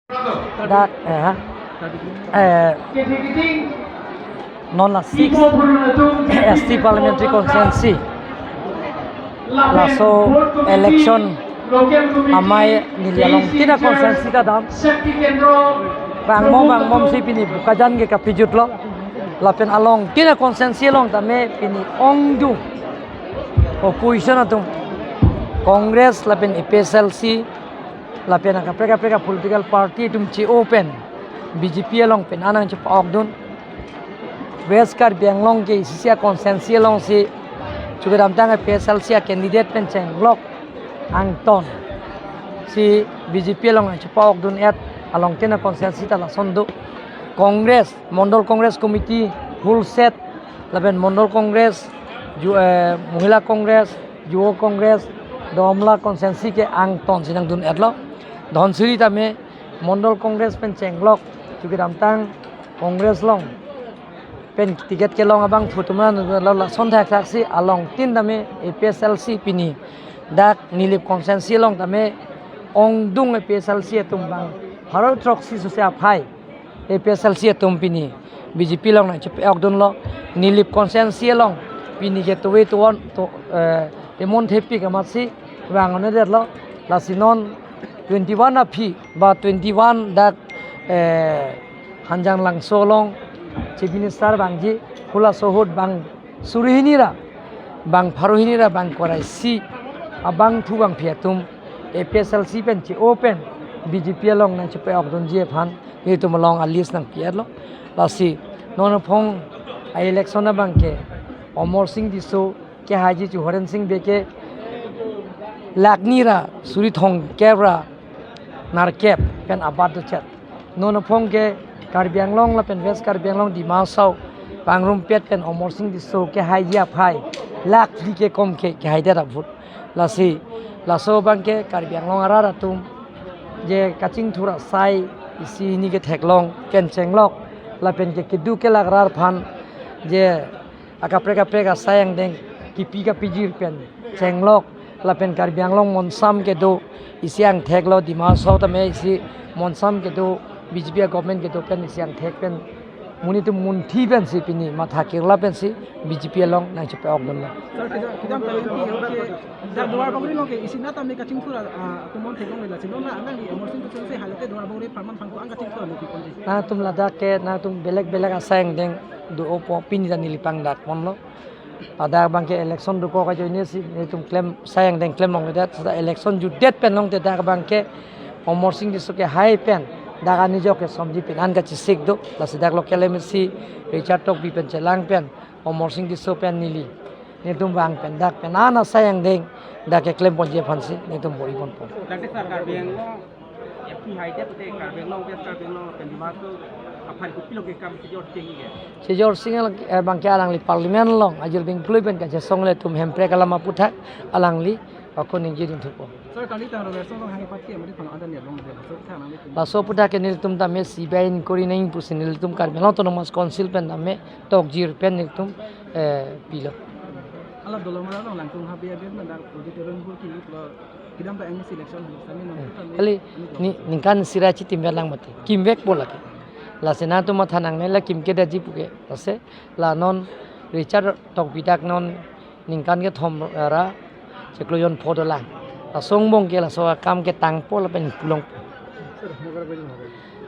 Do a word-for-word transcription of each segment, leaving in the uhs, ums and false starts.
Dak, eh, ha? Eh, non la six S T Parliamentary Constituency. Laso election amei neli alongtin a constituency ta dam. Bang mom, bang mom si pini Bokajan ke kapijut lo. Lapen alongtin a constituency along tame pini ongdung opposition atum, Congress lapen A P H L C lapen akaprek kaprek a political party atum che-o pen B J P along pen an nangchepa-okdun. West Karbi Anglong ke isi isi a constituency alongsi chukidamtang A P H L C a candidate pen chenglok angton si B J P along nangchepa-okdun-et alongtin a constituency ta lason do. Congress, Mondol Congress Committee full set, lapen Mondol Congress, ju-, eh, Mohila Congress, Juvo Congress, Domla constituency ke angton si nangdun-etlo. Dhansiri tame Mondol Congress pen chenglok, chukidamtang Congress along pen ticket kelong abangphu atum lo, lason thakthak si alongtin tame A P H L C pini dak Nilip constituency along tame ongdung A P H L C atum bang pharo throksi sose aphai A P H L C atum pini B J P along nangchepa-okdunlo. Nilip constituency along pini ke towe towan to, eh, temon thepik amatsi vang-un-edetlo. Lasi non twenty-one aphi ba twenty-one dak, eh, Hanjanglangso along Chief Minister vangji, halaso ahut bang suri hini ra, bang pharo hini ra, bang kre-isi abangphu bangphi atum A P H L C pen che-o pen B J P along nangchepa-okdunji aphan nelitum along a list nangpi-etlo. Lasi non aphong a election abang ke Amarsing Tisso kehaiji chu Horen Sing Bey ke lakh ni ra suri thomkep ra nerkep pen abat dochet. Non aphong ke Karbi Anglong lapen West Karbi Anglong Dima Hasao pangrumpet pen Amarsing Tisso kehaiji aphai lakh phli kekom ke kehaidet a vote. Lasi laso abang ke Karbi Anglong arat atum je kachingthur asai isi hini ketheklong pen chenglok lapen ke keduk kelak arat aphan je akaprek kaprek asai angdeng kipi kapijir pen chenglok lapen Karbi Anglong monsam kedo isi angthek lo, Dima Hasao tame isi monsam kedo, B J P a government kedo pen isi angthek pen monit atum munthi pensi pini matha kirla pensi B J P along nangchepa-okdunlo. Sir, kejam, kejam tangte ke dak Duarbagori along ke isi nat tame kachingthur, ah, atum mon theklongle, lasi non la alangli Amarsing Tisso si halote Duarbagori apharman aphan ko-an kachingthur lo piponji. Nangtum ladak ke nangtum belek belek asai angdeng do-opo, pini ta neli pangdak ponlo. Ladak abang ke election dokok ajoine si nelitum klem, asai angdeng klemlongledet, seta election jutdet pen longte dak abang ke Amarsing Tisso kehai pen dak anijok kesomji pen an kachesik do. Lasi dak local M A C Richard Tokbi pen chelang pen Amarsing Tisso pen neli, nelitum vang pen dak pen an asai angdeng dak keklemponji aphansi nelitum bor-i ponpo. Dak ke sir, Karbi Anglong, F T haidet te Karbi Anglong, West Karbi Anglong pen Dima Hasao aphan kopilo ke kam chejor chengji ke? Chejor chengji, eh, abang ke alangli Parliament along ajir bingplui pen kachesongle atum Hemprek alam aphuthak alangli ako ningje dun thupo. Sir, kali tang Robertson along hanghe party amari thang ada niat long de, sir, thang nang. Laso aphuthak ke nelitum tame C B I inquiry nangji pusi nelitum Karbi Anglong Autonomous Council pen tame tokjir pen nelitum, eh, pilo. Hala Dolamara along Langtung Habe Habe pen dak auditorium bur ki lo, kidam ta M A C election hali sami nang. Eh, kali ni ningkan isi ra chitim lang mati. Kimvekpo lake. Lasi nangtum matha nangne la kimkedetji puke. Lasi la non Richard Tokbi dak non ningkan kethom ra chiklo jon pho dolang. Laso angbong ke laso akam ketangpo lapen pulongpo.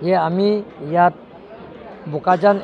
Ye, ami yat Bokajan